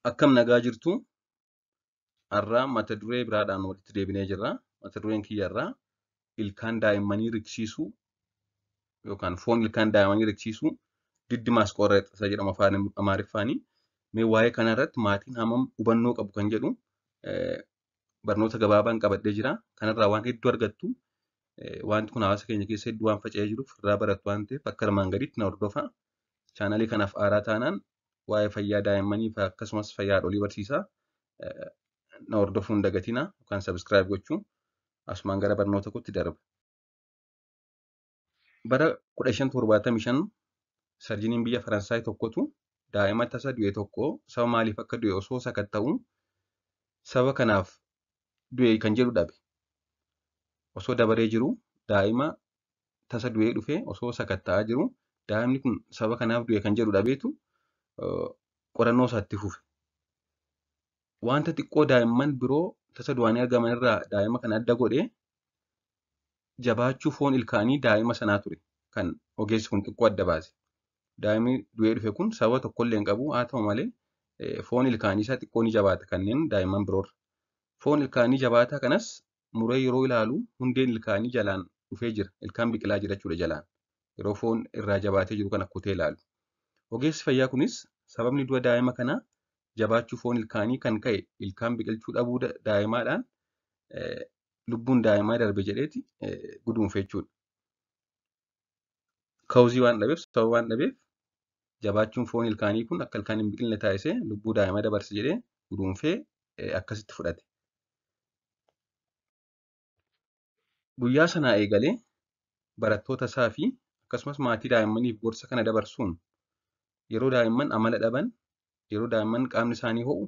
Akkam nagaa jirtu? Har'a mata duree biraadhaan walitti deebinee jirra. Mata dureen kiyya irraa ilkaan daa'immanii riqsiisuu yookaan foon ilkaan daa'immanii riqsiisuu diddi maasqorreet isa jedhamu afaan Amaariffaani. Mee waa'ee kana irratti maatiin hammam hubannoo qabu kan jedhu barnoota gabaabaan qabadhee jira. Kanarraa waan hedduu argattu. Wanti kun hawaasa keenya keessa hedduu waan faca'ee jiruuf irraa barattu waan ta'eef akka armaan gadiitti na hordofaa. Chaanalii kanaaf haaraa taanaan waa'ee fayyaa daa'immanii fi akkasumas fayyaa haadholii barsiisaa. Na hordofuu hin dagatinaa yookaan subscribe gochuu. Asumaan gara barnoota kootti darba. Bara 1575 sarjiniin biyya Faransaay tokkotu daa'ima tasa du'e tokko sababa maaliif akka du'e osoo sakatta'u sababa kanaaf du'e kan jedhu dhabe. Osoo dabaree jiru daa'ima tasa du'ee dhufe osoo sakatta'aa jiru daa'imni kun sababa kanaaf du'e kan jedhu dhabeetu qorannoo isaatti fufe. Wanta xiqqoo daa'imman biroo tasa du'anii argaman irraa daa'ima kana adda godhee jabaachuu foon ilkaanii daa'ima sanaa ture kan ogeessi kun xiqqoo adda baase. Daa'imni du'ee dhufe kun sababa tokkollee hin qabu, haa ta'u malee foon ilkaanii isaa xiqqoo ni jabaata kanneen daa'imman biroorra. Foon ilkaanii jabaataa kanas muree yeroo ilaalu hundeen ilkaanii jalaan dhufee jira. Ilkaan biqilaa jira jechuudha jalaan. Yeroo foon irraa jabaatee jiru kana kutee ilaalu. Ogeessi fayyaa kunis sababni du'a daa'ima kanaa jabaachuu foon ilkaanii kan ka'e ilkaan biqilchuu dhabuu daa'imaadhaan lubbuun daa'imaa darbe jedheeti guduunfe jechuudha. Kawuzii waan dhabeef, sababa waan dhabeef jabaachuun foon ilkaanii kun akka ilkaan hin biqilne taasisee lubbuu daa'imaa dabarse jedhee guduunfee akkasitti fudhate. Guyyaa sanaa eegalee barattoota isaa fi akkasumas maatii daa'immaniif gorsa kana dabarsuun yeroo daa'imman amala dhaban, yeroo daa'imman qaamni isaanii ho'u,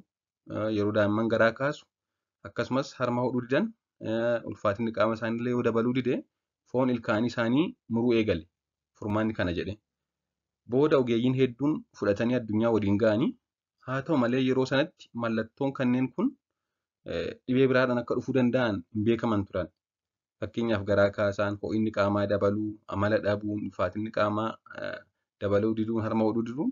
yeroo daa'imman garaa kaasu, akkasumas harma hodhuu didan, ulfaatinni qaama isaaniillee yoo dabaluu dide foon ilkaanii isaanii muruu eegale. Furmaanni kana jedhe. Booda ogeeyyiin hedduun fudhatanii addunyaa waliin ga'anii, haa ta'u malee yeroo sanatti mallattoon kanneen kun dhibee biraadhaan akka dhufuu danda'an hin beekaman turan. Fakkeenyaaf garaa kaasaan, ho'inni qaamaa dabaluu, amala dhabuun, ulfaatinni qaamaa dabaluu diduun, harma hodhuu diduun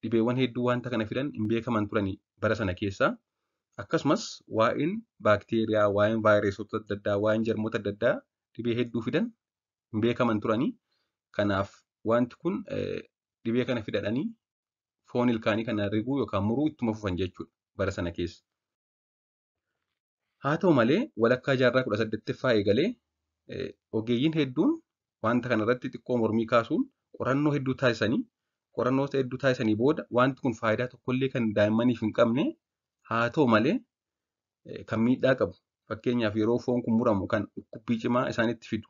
dhibeewwan hedduu wanta kana fidan hin beekaman turanii bara sana keessa. Akkasumas waa'een baakteeriyaa, waa'een vaayirasota adda addaa, waa'een jarmoota adda addaa dhibee hedduu fidan hin beekaman turanii. Kanaaf wanti kun dhibee kana fidadhanii foon ilkaanii kana riguu yookaan muruu ittuma fufan jechuudha bara sana keessa. Haa ta'u malee walakkaa jaarraa 18ffaa eegalee ogeeyyiin hedduun wanta kanarratti xiqqoo mormii kaasuun qorannoo hedduu taasisanii booda wanti kun faayidaa tokkollee kan daa'immaniif hin qabne, haa ta'u malee kan miidhaa qabu. Fakkeenyaaf yeroo foon kun muramu kan dhukkubbii cimaa isaanitti fidu,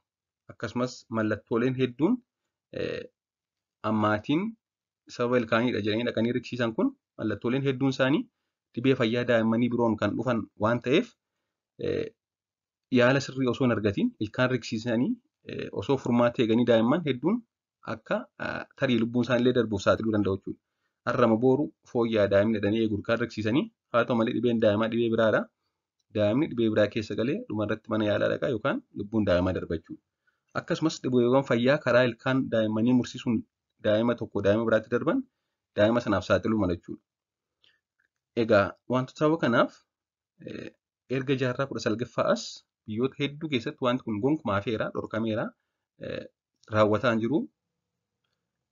akkasumas mallattooleen hedduun ammaatiin sababa ilkaaniidha jedhanii dhaqanii riqsiisan kun mallattooleen hedduun isaanii dhibee fayyaa daa'immanii biroon kan dhufan waan ta'eef yaala sirrii osoo hin argatiin ilkaan riqsiisanii osoo furmaata eeganii daa'imman hedduun akka tarii lubbuun isaaniillee darbuuf saaxiluu danda'u jechuudha. Har'ama booru fooyya'aa daa'imni jedhanii eegu ilkaan riqsiisanii, haa ta'u malee dhibeen daa'imaa dhibee biraadha. Daa'imni dhibee biraa keessa galee dhumarratti mana yaalaa dhaqaa yookaan lubbuun daa'imaa darba jechuudha. Akkasumas dhibeewwan fayyaa karaa ilkaan daa'immanii mursiisuun daa'ima tokko daa'ima biraatti darban daa'ima sanaaf saaxiluu mala jechuudha. Egaa wantoota sababa kanaaf erga jaarraa 19ffaa as biyyoota hedduu keessatti wanti kun gonkumaa hafeera, dhorkameera, raawwataa hin jiru,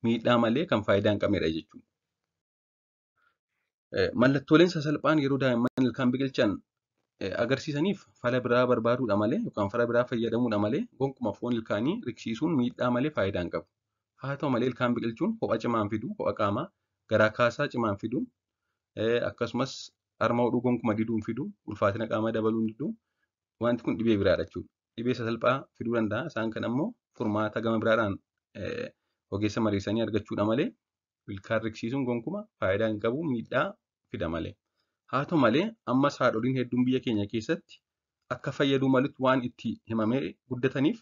miidhaa malee kan faayidaa hin qabnedha jechuudha. Mallattooleen sasalphaan yeroo daa'imman ilkaan biqilchan agarsiisaniif fala biraa barbaaduudha malee yookaan fala biraa fayyadamuudha malee gonkuma foon ilkaanii riqsiisuun miidhaa malee faayidaa hin qabu. Haa ta'u malee ilkaan biqilchuun ho'a cimaan fidu, ho'a qaamaa, garaa kaasaa cimaan fidu, akkasumas harma hodhuu gonkuma diduun fidu, ulfaatina qaamaa dabaluun didu, wanti kun dhibee biraadha jechuudha. Dhibee sasalphaa fiduu danda'a. Isaan kan ammoo furmaata gama biraadhaan ogeessa mariisanii argachuudha malee ilkaan riqsiisuun gonkuma faayidaa hin qabu, miidhaa fida malee. Haa ta'u malee ammas haadholiin hedduun biyya keenya keessatti akka fayyaduu malutti waan itti himamee guddataniif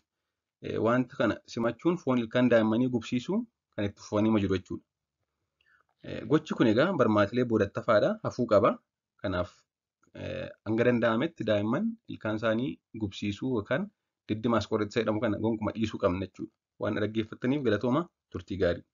wanta kana simachuun foon ilkaan daa'immanii gubsiisuu kan itti fufanii jiru jechuudha. Gochi kun egaa barmaatilee boodattafaadha, hafuu qaba. Kanaaf hanga danda'ametti daa'imman ilkaan isaanii gubsiisuu yookaan diddi maasqorreetsa jedhamu kana gonkuma dhiisuu qabna jechuudha. Waan dhaggeeffattaniif galatooma, turtii gaarii.